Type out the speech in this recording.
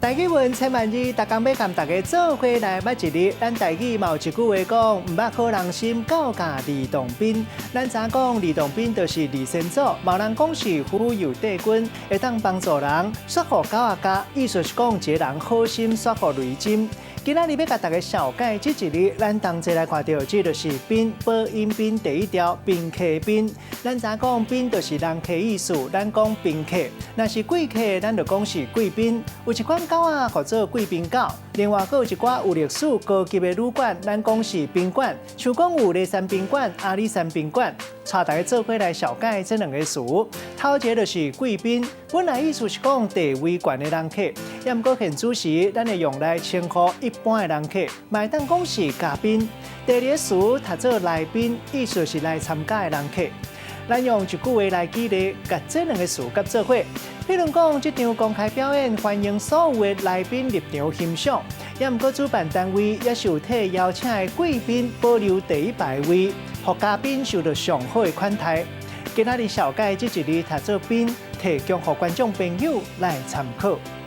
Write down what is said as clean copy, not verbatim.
台語文千萬字，逐工欲共大家做伙來捌一字。咱台語嘛有一句話講，毋捌好人心，狗咬呂洞賓。咱知影講呂洞賓就是呂仙祖，嘛有人講是浮游帝君，會當幫助人，煞予狗仔咬，意思是講一個人好心煞予雷針。今仔日欲共大家紹介這一字，咱同齊來看著，這就是賓，寶音賓第一條賓客賓。咱知影講賓就是人客意思，咱講賓客，若是貴客，咱就講是貴賓。有一款狗仔號做貴賓狗，另外閣有一寡有歷史高級的旅館，咱講是賓館，像講有梨山賓館、阿里山賓館。帶大家做伙來紹介這兩個詞。頭一个就是貴賓，本來意思是講地位懸的人客，也毋過現主時，咱會用來稱呼一般的人客，嘛會當講是嘉賓。第二个詞讀做來賓，意思是來參加的人客。咱用一句話來舉例，共這兩個詞佮做伙。譬如講，這場公開表演歡迎所有的來賓入場欣賞，也毋過主辦單位也是有替邀請的貴賓保留第一排位，予嘉賓受到上好的款待。今仔日紹介這一字讀做賓，提供予觀眾朋友來參考。